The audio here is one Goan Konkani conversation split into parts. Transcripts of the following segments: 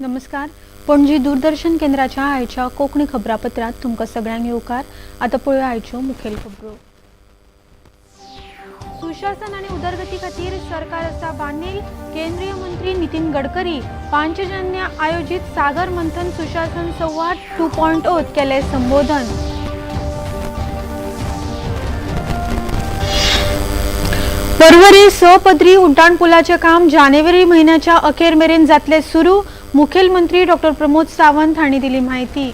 नमस्कार. पणजी दूरदर्शन केंद्राच्या आयच्या कोंकणी खबरापत्रांत तुमकां सगळ्यांक येवकार. आतां पळोवया आयच्यो मुखेल खबरो. सुशासन आनी उदरगती खातीर सरकार आसा बांदील. केंद्रीय मंत्री नितीन गडकरी. पांचजन्य आयोजीत सागर मंथन सुशासन संवाद 2.0 केले संबोधन. पर्वरी 6 पदरी उड्डाण पुलाचे काम जानेवारी म्हयन्याच्या अखेर मेरेन जातले सुरू. मुखेलमंत्री डॉक्टर प्रमोद सावंत हांणी दिली माहिती.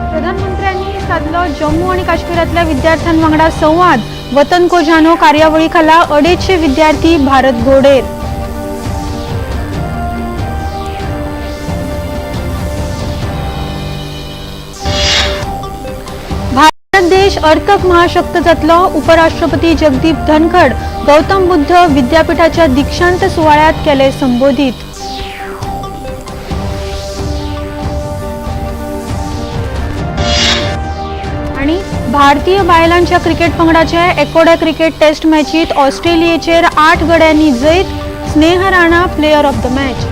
प्रधानमंत्र्यांनी साधलो जम्मू आणि काश्मीरातल्या विद्यार्थ्यांवांगडा संवाद. वतन को जानो कार्यावळी खाला 250 विद्यार्थी भारत घोडेर. भारत देश अर्थक महाशक्त जातलो. उपराष्ट्रपती जगदीप धनखड गौतम बुद्ध विद्यापीठाच्या दीक्षांत सुवाळ्यात केले संबोधित. आणि भारतीय बायलांच्या क्रिकेट पंगडाचे एकोड्या क्रिकेट टेस्ट मॅचीत ऑस्ट्रेलियेचेर 8 गड्यांनी जैत. Sneh Rana player of the match.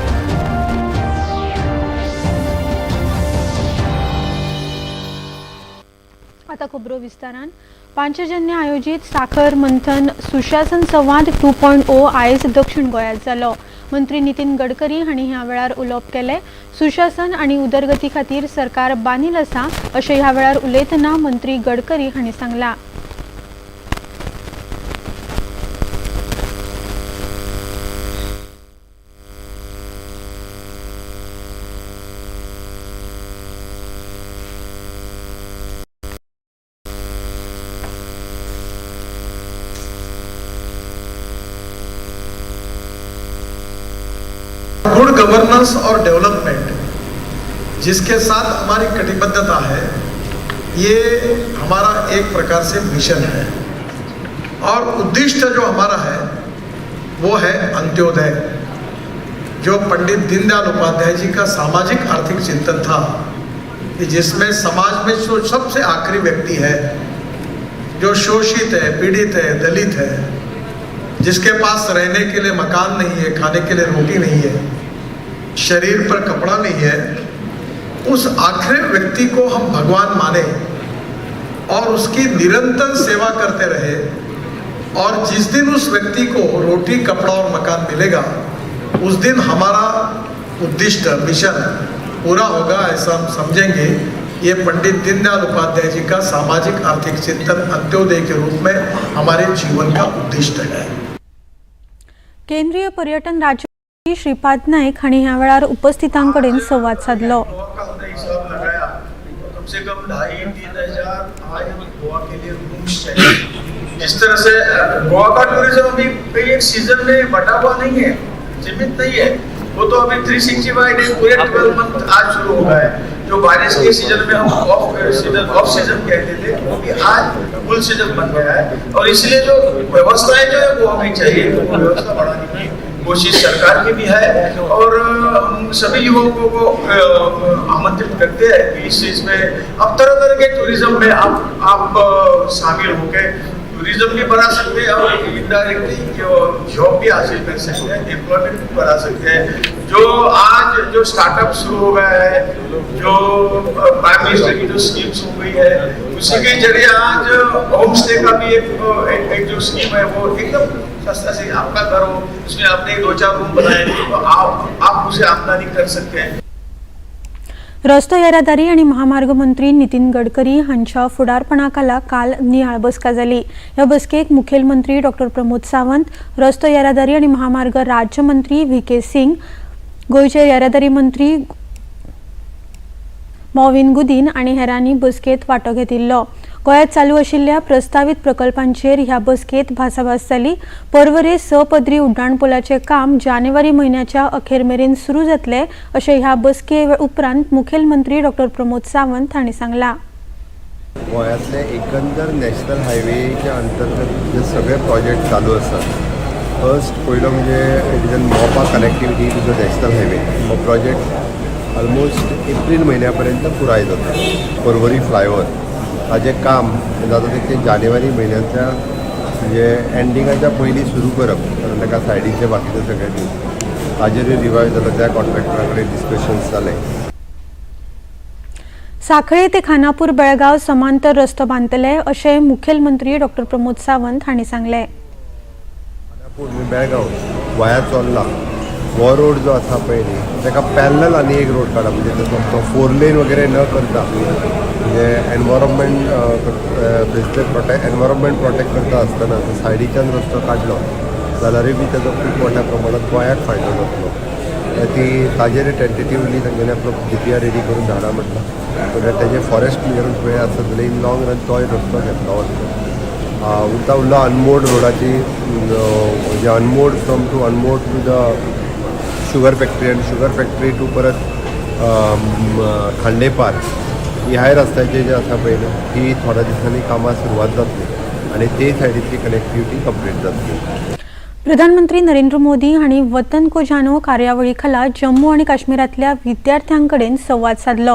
आता खबरो विस्तारान. पांचजन्य आयोजीत साखर मंथन सुशासन संवाद 2.0 आयज दक्षिण गोंयांत जालो. मंत्री नितीन गडकरी हांणी ह्या वेळार उलोवप केलें. सुशासन आनी उदरगती खातीर सरकार बांदील आसा, अशें ह्या वेळार उलयतना मंत्री गडकरी हांणी सांगलां. गुड गवर्नेंस और डेवलपमेंट, जिसके साथ हमारी कटिबद्धता है, ये हमारा एक प्रकार से मिशन है और उद्दिष्ट जो हमारा है, वो है अंत्योदय, जो पंडित दीनदयाल उपाध्याय जी का सामाजिक आर्थिक चिंतन था कि जिसमें समाज में जो सबसे आखिरी व्यक्ति है, जो शोषित है, पीड़ित है, दलित है, जिसके पास रहने के लिए मकान नहीं है, खाने के लिए रोटी नहीं है, शरीर पर कपड़ा नहीं है, उस आखिरी व्यक्ति को हम भगवान माने और उसकी निरंतर सेवा करते रहे और जिस दिन उस व्यक्ति को रोटी, कपड़ा और मकान मिलेगा, उस दिन हमारा उद्दिष्ट, मिशन पूरा होगा, ऐसा हम समझेंगे। ये पंडित दीनदयाल उपाध्याय जी का सामाजिक आर्थिक चिंतन अंत्योदय के रूप में हमारे जीवन का उद्दिष्ट है। केंद्रीय पर्यटन राज्यमंत्री श्रीपाद नाईक हांणी ह्या वेळार उपस्थितां कडेन संवाद सादलो. गोवा का हमने हिसाब लगाया तो कम से कम 2,500-3 हजार आज हमें गोवा के लिए रूम्स चाहिए। जिस तरह से गोवा का टूरिज्म अभी कहीं एक सीजन में बटा हुआ नहीं है, सीमित नहीं है, वो तो अभी 365 डे, पूरे 12 मंथ आज शुरू हो गया है। जो बारिश के सीजन में हम ऑफ सीजन कहते थे, वो भी आज फुल सीजन बन गया है और इसलिए जो व्यवस्थाएं जो है वो हमें चाहिए, वो व्यवस्था बढ़ाने की कोशिश सरकार की भी है और हम सभी युवकों को आमंत्रित करते हैं कि इस चीज में अब तरह तरह के टूरिज्म में आप शामिल होकर टूरिज्म भी बढ़ा सकते हैं और इनडायरेक्टली जॉब भी हासिल कर सकते हैं, एम्प्लॉयमेंट भी बढ़ा सकते हैं। जो आज जो स्टार्टअप शुरू हो गया है, जो प्राइम मिनिस्टर की जो स्कीम्स हो गई है, उसी के जरिए आज होम स्टे का भी एक जो स्कीम है, वो एकदम सस्ता से आपका घर हो, उसमें आपने दो चार रूम बनाए तो आप उसे आमदनी कर सकते हैं। रस्तो येरादारी आनी महामार्ग मंत्री नितीन गडकरी हांच्या फुडारपणाखाला काल नियाळ बसका जाली. ह्या बसकेक मुखेलमंत्री डॉक्टर प्रमोद सावंत, रस्तो येरादारी आनी महामार्ग राज्यमंत्री व्ही के सिंग, गोंयचे येरादारी मंत्री मॉविन गुदीन आनी हेरांनी बसकेत वांटो घेतिल्लो. गोंयांत चालू आशिल्ल्या प्रस्तावीत प्रकल्पांचेर ह्या बसकेत भासाभास जाली. पर्वरे 6 पदरी उड्डाणपुलाचें काम जानेवारी म्हयन्याच्या अखेर मेरेन सुरू जातलें, अशें ह्या बसके उपरांत मुखेलमंत्री डॉक्टर प्रमोद सावंत हांणी सांगलां. गोंयांतले एकंदर नॅशनल हायवेच्या अंतर्गत जे सगळे प्रोजेक्ट चालू आसात, फर्स्ट पयलो म्हणजे it is an Mopa connectivity to the national highway. हो प्रोजेक्ट ऑलमोस्ट एप्रील म्हयन्या पर्यंत पुराय जाता. पर्वरी फ्लायओवर ताजें काम जाता तितकें जानेवारी म्हयन्याच्या म्हणजे एंडिंगाच्या पयलीं सुरू करप, कारण ताका सायडीचे बाकीचे सगळे दिवन ताजेरूय रिवायव जालो. त्या कॉन्ट्रॅक्टरा कडेन डिस्कशन्स जालें. साखळे ते खानापूर बेळगांव समांतर रस्तो बांदतले अशें मुखेलमंत्री डॉ प्रमोद सावंत हांणी सांगलें. खानापूर बेळगांव वाया चोर्ला हो रोड जो आसा पळय न्ही, ताका पॅरलल आनी एक रोड काडप, म्हणजे तो फोर लेन वगैरे न करता, म्हणजे एनवायरमेंट थंयसर प्रोटेक्ट एनवायरमेंट प्रोटेक्ट करता आसतना सायडीच्यान रस्तो काडलो जाल्यारूय बी ताजो खूब मोठ्या प्रमाणात गोंयाक फायदो जातलो. ती ताजेर टेंटेटिवली तांच्यांनी आपलो डीपीआर रेडी करून धाडा म्हटलां, म्हणल्यार तेजे फॉरेस्ट क्लियरन्स वेळ आसत जाल्यार इन लाँग रन तोय रस्तो घेतलो वतलो. उरता उरला अनमोड रोडाची, म्हणजे Anmod from to Anmod to the sugar factory आनी शुगर फॅक्टरी टू परत खांडेपार ह्याय रस्त्याचे जे आसा पळय न्हू, ही थोड्या दिसांनी कामां सुरवात जातली आनी ते सायडींतली कनेक्टिविटी कंप्लीट जातली. प्रधानमंत्री नरेंद्र मोदी हांणी वतन को जानो कार्यावळी खाला जम्मू आनी काश्मीरांतल्या विद्यार्थ्यां कडेन संवाद सादलो.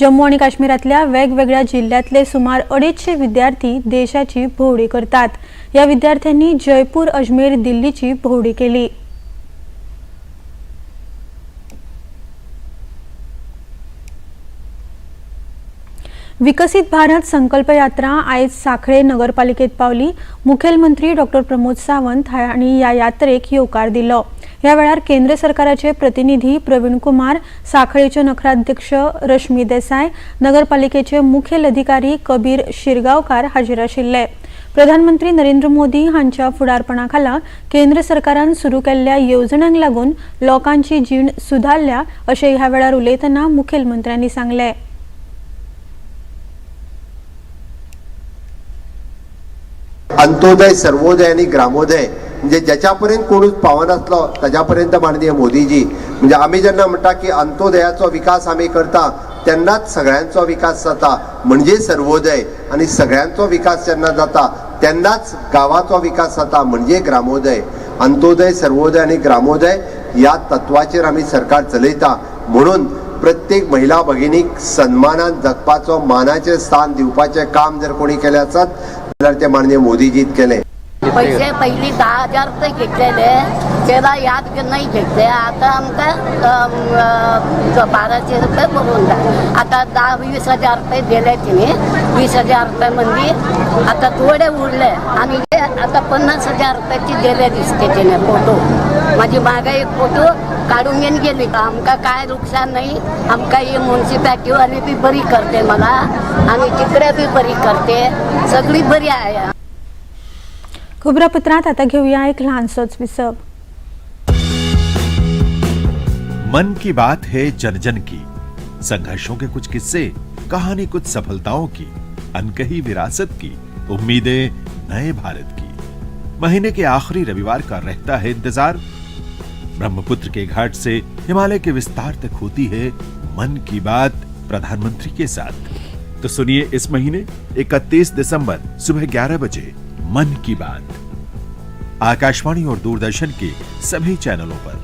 जम्मू आनी काश्मीरांतल्या वेगवेगळ्या जिल्ल्यांतले सुमार 250 विद्यार्थी देशाची भोंवडी करतात. ह्या विद्यार्थ्यांनी जयपूर, अजमेर, दिल्लीची भोंवडी केली. विकसित भारत संकल्प यात्रा आयज साखळे नगरपालिकेत पावली. मुखेलमंत्री डॉ प्रमोद सावंत हांणी ह्या यात्रेक येवकार दिलो. ह्या वेळार केंद्र सरकाराचे प्रतिनिधी प्रवीण कुमार, साखळेच्यो नगराध्यक्ष रश्मी देसाय, नगरपालिकेचे मुखेल अधिकारी कबीर शिरगांवकार हाजीर आशिल्ले. प्रधानमंत्री नरेंद्र मोदी हांच्या फुडारपणा खाला केंद्र सरकारान सुरू केल्ल्या येवजण्यांक लागून लोकांची जीण सुदारल्या अशें ह्या वेळार उलयतना मुखेलमंत्र्यांनी सांगलें. अंत्योदय, सर्वोदय आणि ग्रामोदय, म्हणजे ज्याच्यापर्यंत कोणूच पावनासलो ताज्या पर्यंत माननीय मोदीजी, म्हणजे आमी जेन्ना म्हणटा की अंत्योदयाचो विकास आमी करता तेन्नाच सगळ्यांचो विकास जाता, म्हणजे सर्वोदय, आनी सगळ्यांचो विकास जेन्ना जाता तेन्नाच गांवाचो विकास जाता, म्हणजे ग्रामोदय. अंत्योदय, सर्वोदय आनी ग्रामोदय ह्या तत्वाचेर आमी सरकार चलयता. म्हणून प्रत्येक महिला भगिनीक सन्मानान जगपाचो मानाचें स्थान दिवपाचें काम जर कोणी केलें आसत जाल्यार ते माननीय मोदीजीत केलें. पैसे पहिली 10,000 रुपये घेतलेले, त्याला याद नाही घेतले. आता आमकां 1200 रुपये भरून जा. आता 10-20 हजार रुपये दिले तिने. 20,000 रुपये म्हणजे आता थोडे उरले आणि ते आता 50,000 रुपयाची दिले दिसते तिने. फोटो माझी मागे एक फोटो काढून घेऊन गेली. आमकां काय नुकसान नाही. आमकां ही म्युन्सिपाल्टीवाली बी बरी करते मला आणि तिकडे बी बरी करते, सगळी बरी आहे. खबरापत्रांत आता घेऊया एक ल्हानसोच विसव. मन की बात है जन जन की, संघर्षों के कुछ किस्से, कहानी कुछ सफलताओं की, अनकही विरासत की, उम्मीदें नए भारत की. महीने के आखिरी रविवार का रहता है इंतजार. ब्रह्मपुत्र के घाट से हिमालय के विस्तार तक होती है मन की बात प्रधानमंत्री के साथ. तो सुनिए इस महीने 31 दिसंबर सुबह 11 बजे मन की बात, आकाशवाणी और दूरदर्शन के सभी चैनलों पर.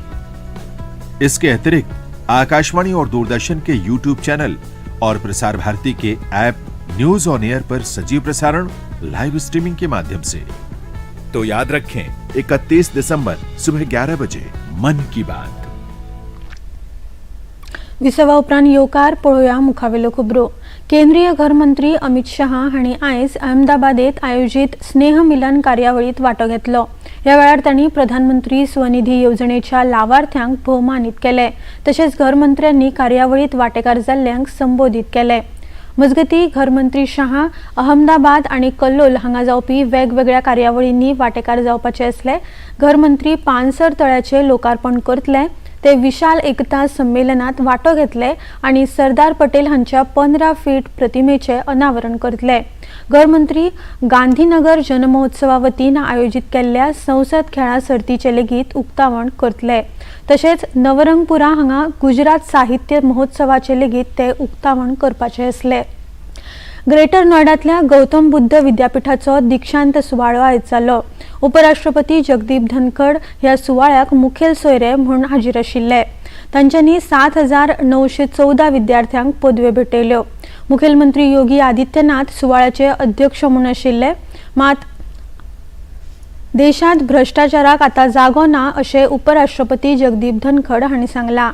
इसके अतिरिक्त आकाशवाणी और दूरदर्शन के यूट्यूब चैनल और प्रसार भारती के ऐप न्यूज ऑन एयर पर सजीव प्रसारण लाइव स्ट्रीमिंग के माध्यम से. तो याद रखें, 31 दिसंबर सुबह 11 बजे मन की बात. विसवा उपरांत येवकार. पळोवया मुखावेल्यो खबरो. केंद्रीय घरमंत्री अमित शहा हांणी आयज अहमदाबादेत आयोजीत स्नेह मिलन कार्यावळीत वांटो घेतलो. ह्या वेळार तांणी प्रधानमंत्री स्वनिधी येवजणेच्या लावार्थ्यांक भोवमानीत केले. तशेंच घरमंत्र्यांनी कार्यावळीत वांटेकार जाल्ल्यांक संबोधीत केले. मजगतीं, घरमंत्री शहा अहमदाबाद आनी कल्लोल हांगा जावपी वेगवेगळ्या कार्यावळींनी वांटेकार जावपाचे आसले. घरमंत्री पानसर तळ्याचे लोकार्पण करतले. ते विशाल एकता संमेलनात वांटो घेतले आनी सरदार पटेल हांच्या 15 फीट प्रतिमेचे अनावरण करतले. घरमंत्री गांधीनगर जनमहोत्सवा वतीन आयोजीत केल्ल्या संसद खेळां सर्तीचे लेगीत उक्तावण करतले. तशेंच नवरंगपुरा हांगा गुजरात साहित्य महोत्सवाचे लेगीत ते उक्तावण करपाचे आसले. ग्रेटर नोयडांतल्या गौतम बुद्ध विद्यापिठाचो दीक्षांत सुवाळो आयज जालो. उपराष्ट्रपती जगदीप धनखड ह्या सुवाळ्याक मुखेल सोयरे म्हूण हाजीर आशिल्ले. तांच्यांनी 7914 विद्यार्थ्यांक पदव्यो भेटयल्यो. मुखेलमंत्री योगी आदित्यनाथ सुवाळ्याचे अध्यक्ष म्हूण आशिल्ले. मात देशांत भ्रष्टाचाराक आतां जागो ना अशें उपराष्ट्रपती जगदीप धनखड हांणी सांगलां.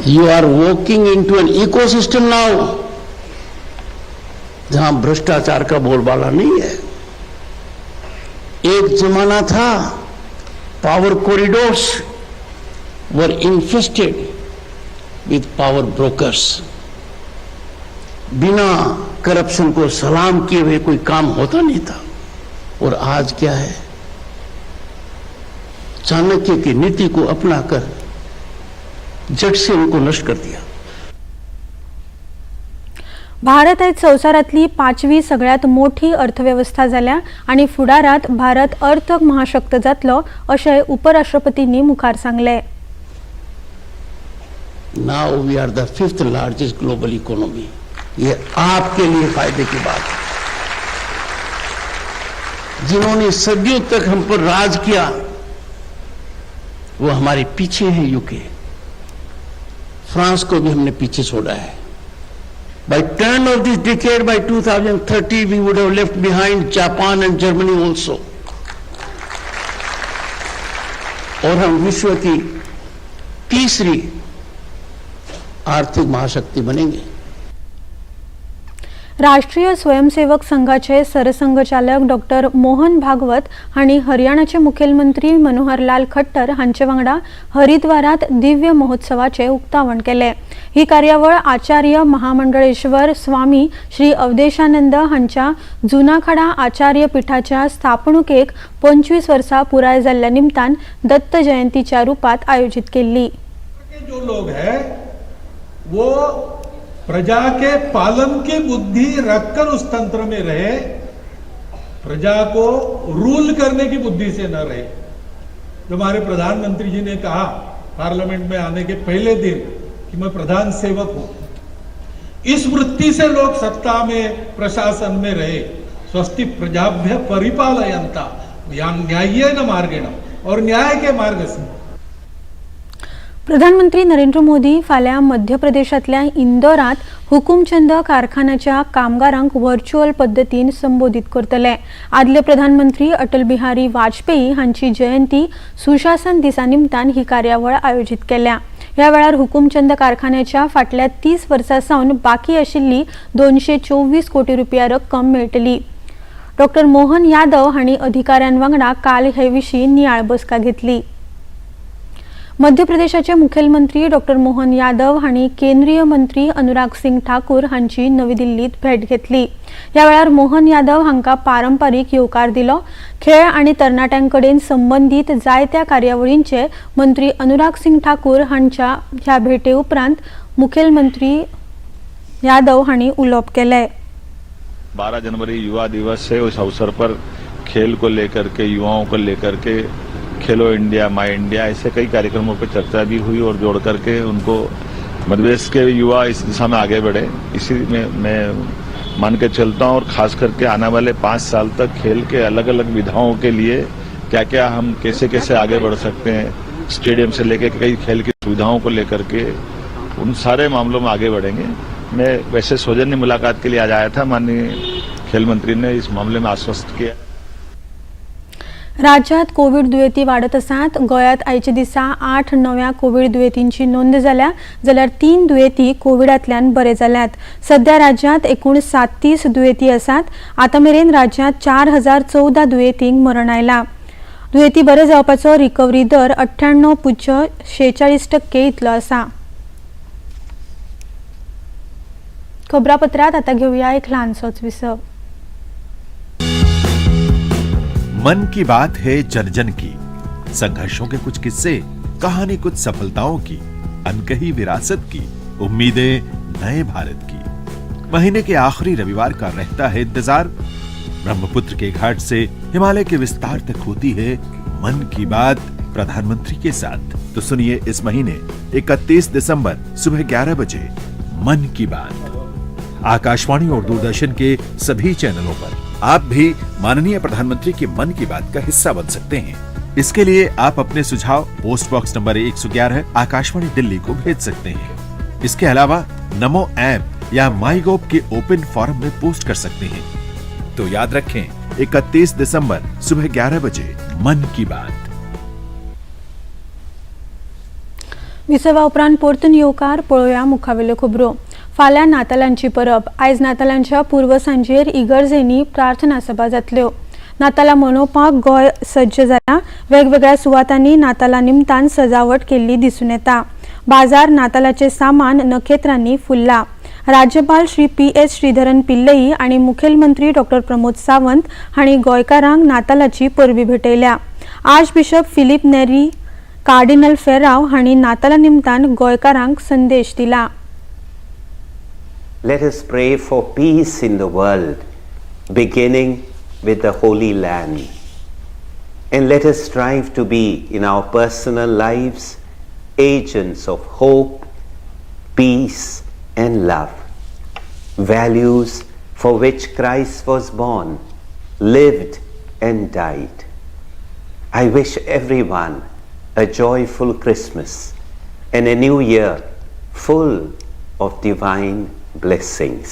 You are walking into an ecosystem now जहां भ्रष्टाचार का बोलबाला नहीं है. एक जमाना था power corridors were infested with power brokers. बिना करप्शन को सलाम किए हुए कोई काम होता नहीं था. और आज क्या है, चाणक्य की नीति को अपनाकर जड़ से उनको नष्ट कर दिया. भारत आयज संवसारांतली पांचवी सगळ्यांत मोठी अर्थवेवस्था जाल्या आनी फुडारांत भारत अर्थ महाशक्त जातलो अशें उपराष्ट्रपतींनी मुखार सांगलें. Now we are the fifth largest global economy. ये आपके लिए फायदे की बात है. जिन्होंने सदियों तक हम पर राज किया वो हमारे पीछे हैं. यूके, फ्रांस को भी हमने पीछे छोड़ा है. By turn of this decade, by 2030, we would have left behind Japan and Germany also. और हम विश्व की तीसरी आर्थिक महाशक्ति बनेंगे. राष्ट्रीय स्वयंसेवक संघाचे सरसंघचालक डॉक्टर मोहन भागवत हांणी हरियाणाचे मुखेलमंत्री मनोहरलाल खट्टर हांचे वांगडा हरिद्वारात दिव्य महोत्सवाचे उक्तावण केले. ही कार्यावळ आचार्य महामंडळेश्वर स्वामी श्री अवधेशानंद हांच्या जुनाखाडा आचार्य पीठाच्या स्थापणुकेक 25 वर्सां पुराय जाल्ल्या निमतान दत्त जयंतीच्या रुपात आयोजित केल्ली. जो लोग हैं वो प्रजा के पालन की बुद्धि रखकर उस तंत्र में रहे, प्रजा को रूल करने की बुद्धि से न रहे. जो हमारे प्रधानमंत्री जी ने कहा पार्लियामेंट में आने के पहले दिन कि मैं प्रधान सेवक हूं, इस वृत्ति से लोग सत्ता में, प्रशासन में रहे. स्वस्ति प्रजाभ्य परिपालयंता न्याय्येन मार्गेण, और न्याय के मार्ग से. प्रधानमंत्री नरेंद्र मोदी फाल्यां मध्य प्रदेशांतल्या इंदोरांत हुकुमचंद कारखान्याच्या कामगारांक व्हर्च्युअल पद्दतीन संबोधीत करतले. आदले प्रधानमंत्री अटल बिहारी वाजपेयी हांची जयंती सुशासन दिसा निमतान ही कार्यावळ आयोजीत केल्या. ह्या वेळार हुकुमचंद कारखान्याच्या फाटल्या 30 वर्सां सावन बाकी आशिल्ली 224 कोटी रुपया रक्कम मेळटली. डॉक्टर मोहन यादव हांणी अधिकाऱ्यां वांगडा काल हे विशीं नियाळ बसका घेतली. मध्य प्रदेशाचे मुखेलमंत्री डॉक्टर मोहन यादव हांणी केंद्रीय मंत्री अनुराग सिंग ठाकूर हांची नवी दिल्लीत भेट घेतली. ह्या वेळार मोहन यादव हांकां पारंपारीक येवकार दिलो. खेळ आनी तरणाट्यां कडेन संबंदीत जायत्या कार्यावळींचे मंत्री अनुराग सिंग ठाकूर हांच्या ह्या भेटे उपरांत मुखेलमंत्री यादव हांणी उलोवप केलें. 12 जनवरी युवा दिवस है, उस अवसर पर खेल को लेकर के, युवाओं को लेकर K Khelo India, my India, ऐसे कई कार्यक्रमों पर चर्चा भी हुई और जोड़ करके उनको मध्य प्रदेश के युवा इस दिशा में आगे बढ़े, इसी में मैं मान के चलता हूं. और खास करके आने वाले 5 साल तक खेल के अलग अलग विधाओं के लिए क्या क्या, हम कैसे कैसे आगे बढ़ सकते हैं, स्टेडियम से लेकर कई खेल की सुविधाओं को लेकर के, उन सारे मामलों में आगे बढ़ेंगे. मैं वैसे सौजन्य मुलाकात के लिए आज आया था. माननीय खेल मंत्री ने इस मामले में आश्वस्त किया. राज्यात कोविड दुयेंती वाडत आसात. गोंयांत आयच्या दिसा 8 नव्या कोविड दुयेंतींची नोंद जाल्या, जाल्यार 3 दुयेंती कोविडांतल्यान बरे जाल्यात. सध्या राज्यांत एकूण 37 दुयेंती आसात. आतां मेरेन राज्यांत 4014 दुयेंतींक मरण आयलां. दुयेंती बरे जावपाचो रिकव्हरी दर 98.46% इतलो आसा. खबरापत्रांत आतां घेवया एक ल्हानसोच विसव. मन की बात है जन जन की, संघर्षों के कुछ किस्से, कहानी कुछ सफलताओं की, अनकही विरासत की, उम्मीदें नए भारत की. महीने के आखिरी रविवार का रहता है इंतजार. ब्रह्मपुत्र के घाट से हिमालय के विस्तार तक होती है मन की बात प्रधानमंत्री के साथ. तो सुनिए इस महीने 31 दिसंबर सुबह 11 बजे मन की बात. आकाशवाणी और दूरदर्शन के सभी चैनलों पर। आप भी माननीय प्रधानमंत्री की मन की बात का हिस्सा बन सकते हैं। इसके लिए आप अपने सुझाव post box number 111, Akashvani Delhi को भेज सकते हैं। इसके अलावा नमो ऐप या माईगोव के ओपन फोरम में पोस्ट कर सकते हैं। तो याद रखें, 31 दिसंबर सुबह 11 बजे मन की बात। विसवा उपरांत परतून येवकार. पळोवया मुखावेल्यो खबरो. फाल्यां नातालांची परब. आयज नातालांच्या पूर्व सांजेर इगर्जेंनी प्रार्थना सभा जातल्यो. नातालां मनोवपाक गोंय सज्ज जाला. वेगवेगळ्या सुवातांनी नातालां निमतान सजावट केल्ली दिसून येता. बाजार नातालाचें सामान नखेत्रांनी फुल्ला. राज्यपाल श्री पी एस श्रीधरन पिल्लई आनी मुखेलमंत्री डॉक्टर प्रमोद सावंत हांणी गोंयकारांक नातालाची परबी भेटयल्या. Archbishop Filipe Neri cardinal Ferrao हांणी नाताला निमतान गोंयकारांक संदेश दिला. Let us pray for peace in the world, beginning with the Holy Land. And let us strive to be in our personal lives agents of hope, peace, and love, values for which Christ was born, lived, and died. I wish everyone a joyful Christmas and a new year full of divine blessings.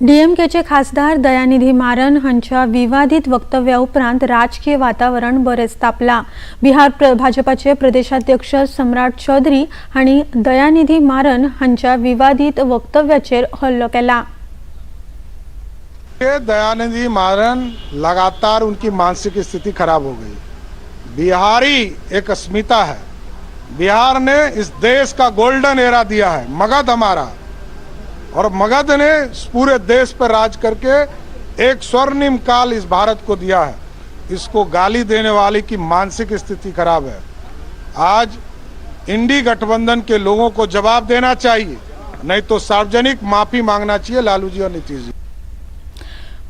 डीएमकेचे खासदार दयानिधी मारन हांच्या विवादीत वक्तव्या उपरांत राजकीय वातावरण बरेच तापला. बिहार भाजपाचे प्रदेशाध्यक्ष सम्राट चौधरी हांणी दयानिधी मारन हांच्या विवादीत वक्तव्याचेर हल्लो केला. ये दयानिधि मारन लगातार उनकी मानसिक स्थिति खराब हो गई। बिहारी एक अस्मिता है। बिहार ने इस देश का गोल्डन एरा दिया है। मगध हमारा और मगध ने पूरे देश पर राज करके एक स्वर्णिम काल इस भारत को दिया है। इसको गाली देने वाले की मानसिक स्थिति खराब है। आज इंडी गठबंधन के लोगों को जवाब देना चाहिए, नहीं तो सार्वजनिक माफी मांगना चाहिए लालू जी और नीतीश जी।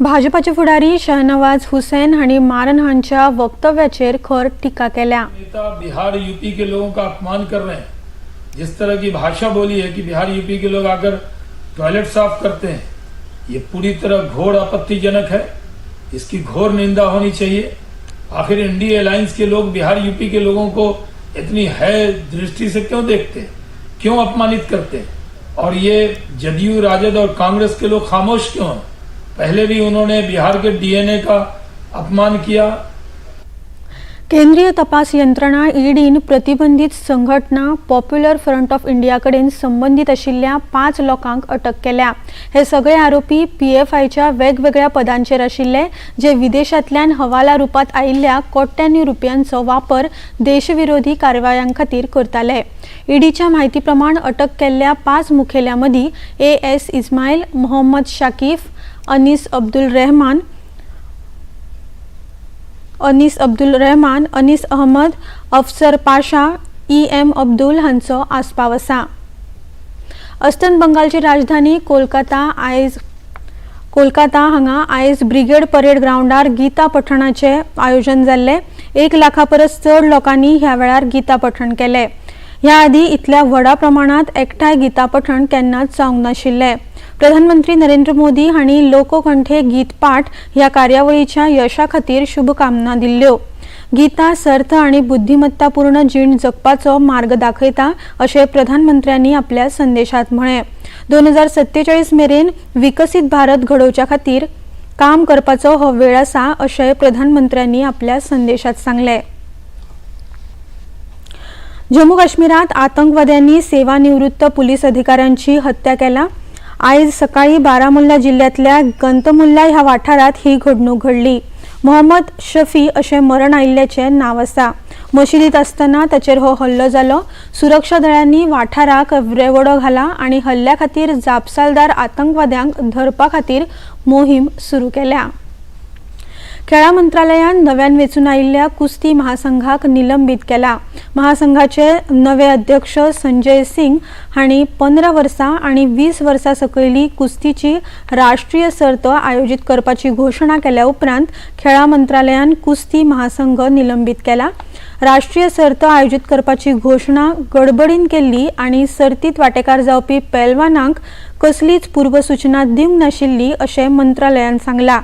भाजपाचे फुडारी शहनवाज हुसेन हांणी मारन हांच्या वक्तव्याचेर खर टिका केल्या. नेता बिहार, यूपी के लोगों का अपमान कर रहे हैं। जिस तरह की भाषा बोली है कि बिहार, यूपी के लोग आकर टॉयलेट साफ करते हैं, ये पूरी तरह घोर आपत्तिजनक है। इसकी घोर निंदा होनी चाहिए। आखिर इंडिया अलायंस के लोग बिहार, यूपी के लोगों को इतनी हेय दृष्टि से क्यों देखते हैं? क्यों अपमानित करते हैं? और ये जदयू, राजद और कांग्रेस के लोग खामोश क्यों हैं? पहले भी उन्होंने बिहार के डीएनए का अपमान किया। केंद्रीय तपास यंत्रणा ईडीन प्रतिबंधित संघटना पॉप्युलर फ्रंट ऑफ इंडिया कडेन संबंदीत आशिल्ल्या पांच लोकांक अटक केल्या. हे सगळे आरोपी पीएफआयच्या वेगवेगळ्या पदांचेर आशिल्ले, जे विदेशांतल्यान हवाला रुपात आयिल्ल्या कोट्यांनी रुपयांचो वापर देशविरोधी कारवायां खातीर करताले. ईडीच्या म्हायती प्रमाण अटक केल्ल्या पांच मुखेल्यां मदीं ए एस इस्मायल, मोहम्मद शाकीफ, अनीस अब्दुल रहमान, अनीस अहमद, अफसर पाशा, ई एम अब्दुल हांचो आस्पाव आसा. अस्तंत बंगालची राजधानी कोलकाता हांगा आयज ब्रिगेड परेड ग्रावंडार गीता पठणाचें आयोजन जाल्लें. 1 लाखा परस चड लोकांनी ह्या वेळार गीता पठण केलें. ह्या आदीं इतल्या व्हडा प्रमाणांत एकठांय गीता पठण केन्नाच जावंक नाशिल्लें. प्रधानमंत्री नरेंद्र मोदी हांणी लोककंठे गीत पाठ ह्या कार्यावळीच्या यशा खातीर शुभकामना दिल्ल्यो. गीता सर्थ आनी बुद्धिमत्तापूर्ण जीण जगपाचो मार्ग दाखयता अशें प्रधानमंत्र्यांनी आपल्या संदेशात म्हळें. 2047 मेरेन विकसीत भारत घडोवच्या खातीर काम करपाचो हो वेळ आसा अशें प्रधानमंत्र्यांनी आपल्या संदेशात सांगलें. जम्मू काश्मीरात आतंकवाद्यांनी सेवानिवृत्त पुलीस अधिकाऱ्यांची हत्या केल्या. आयज सकाळी बारामुल्ला जिल्ह्यांतल्या गंतमुल्ला ह्या वाठारात ही घडणूक घडली. मोहम्मद शफी अशें मरण आयिल्ल्याचें नांव आसा. मशिदीत आसतना ताचेर हो हल्लो जालो. सुरक्षा दळांनी वाठाराक रेवडो घाला आनी हल्ल्या खातीर जापसालदार आतंकवाद्यांक धरपा खातीर मोहीम सुरू केल्या. खेळां मंत्रालयान नव्यान वेंचून आयिल्ल्या कुस्ती महासंघाक निलंबीत केला. महासंघाचे नवे अध्यक्ष संजय सिंग हांणी 15 वर्सां आनी 20 वर्सां सकयली कुस्तीची राष्ट्रीय सर्त आयोजीत करपाची घोशणा केल्या उपरांत खेळां मंत्रालयान कुस्ती महासंघ निलंबीत केला. राष्ट्रीय सर्त आयोजीत करपाची घोशणा गडबडीन केल्ली आनी सर्तीत वांटेकार जावपी पेलवानांक कसलीच पूर्वसूचना दिवंक नाशिल्ली अशें मंत्रालयान सांगलां.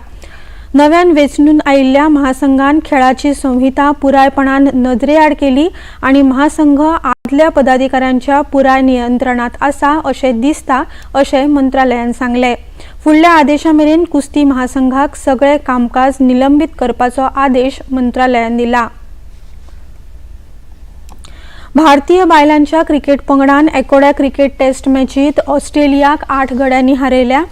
नव्यान वेंचून आयिल्ल्या महासंघान खेळाची संहिता पुरायपणान नदरेआड केली आनी महासंघ आदल्या पदाधिकाऱ्यांच्या पुराय नियंत्रणांत आसा अशें दिसता अशें मंत्रालयान सांगलें. फुडल्या आदेशा मेरेन कुस्ती महासंघाक सगळे कामकाज निलंबीत करपाचो आदेश मंत्रालयान दिला. भारतीय बायलांच्या क्रिकेट पंगडान एकोड्या क्रिकेट टेस्ट मॅचीत ऑस्ट्रेलियाक 8 गड्यांनी हारयल्या.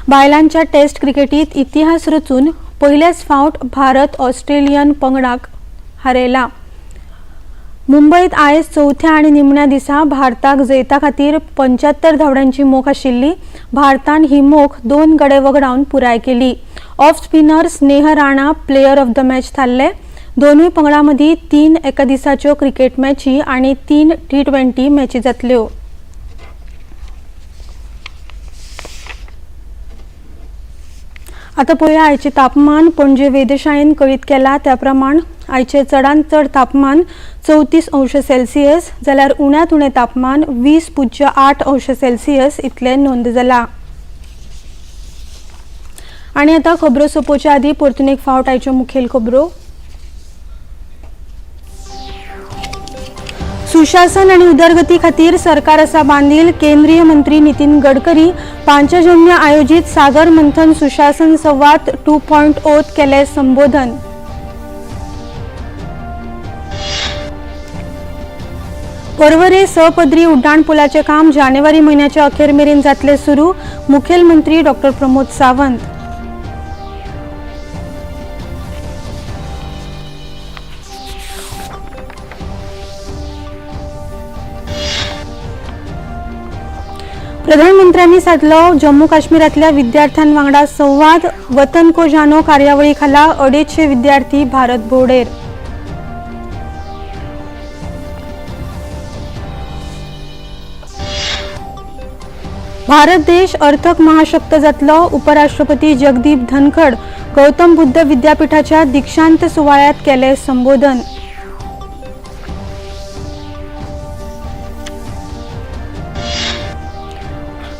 बायलांच्या टेस्ट क्रिकेटीत इतिहास रचून पयलेच फावट भारत ऑस्ट्रेलियन पंगडाक हारयला. मुंबयत आयज चवथ्या आनी निमण्या दिसा भारताक जैता खातीर 75 धांवड्यांची मोख आशिल्ली. भारतान ही मोख 2 गडे वगडावन पुराय केली. Off spinner Sneh Rana player of the match थारले. दोनूय पंगडां मदीं 3 एका दिसाच्यो क्रिकेट मॅची आनी 3 T20 मॅची जातल्यो. आतां पळोवया आयचें तापमान. पणजे वेधशाळेन कळीत केलां त्या प्रमाण आयचें चडांत चड तापमान 34 अंश सेल्सियस जाल्यार उण्यांत उणें तापमान 20.8 अंश सेल्सियस इतलें नोंद जालां. आनी आतां खबरो सोंपोवच्या आदीं परतून एक फावट आयच्यो मुखेल खबरो. सुशासन आनी उदरगती खातीर सरकार आसा बांदील. केंद्रीय मंत्री नितीन गडकरी पांचजन्य आयोजीत सागर मंथन सुशासन संवाद 2.0 केले संबोधन. पर्वरे सपदरी उड्डाण पुलाचें काम जानेवारी म्हयन्याच्या अखेर मेरेन जातलें सुरू. मुखेलमंत्री डॉक्टर प्रमोद सावंत. प्रधानमंत्र्यांनी साधलो जम्मू काश्मीरातल्या विद्यार्थ्यां वांगडा संवाद. वतन को जानो कार्यावळी खाला 250 विद्यार्थी भारत भोवडेर. भारत देश अर्थक महाशक्त जातलो. उपराष्ट्रपती जगदीप धनखड गौतम बुद्ध विद्यापीठाच्या दीक्षांत सुवाळ्यात केले संबोधन.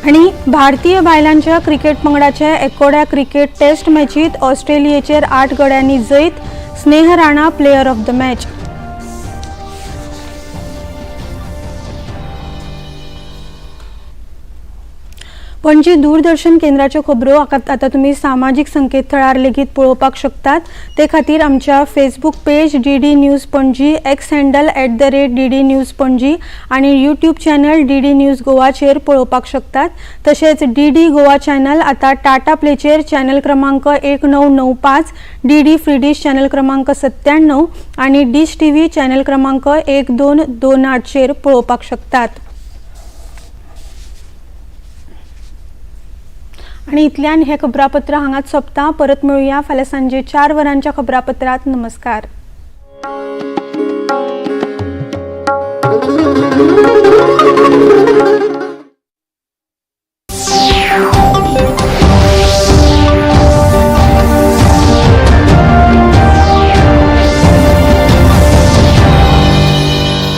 आनी भारतीय बायलांच्या क्रिकेट पंगडाचे एकोड्या क्रिकेट टेस्ट मॅचीत ऑस्ट्रेलियेचेर 8 गड्यांनी जैत. Sneh Rana player of the match. Panaji Doordarshan केंद्राच्यो खबरो आतां तुमी सामाजीक संकेतथळार लेगीत पळोवपाक शकतात. ते खातीर आमच्या Facebook page DD news Panaji, X handle @DD News Panaji आनी यूट्यूब चॅनल DD news गोवाचेर पळोवपाक शकतात. तशेंच DD Goa channel आतां टाटा प्लेचेर चॅनल क्रमांक 1995, DD free dish channel क्रमांक 97 आनी डिश TV channel क्रमांक 1228चेर पळोवपाक शकतात. आनी इतल्यान हें खबरापत्र हांगाच सोंपता. परत मेळुया फाल्यां सांजे 4 वरांच्या खबरापत्रांत. नमस्कार.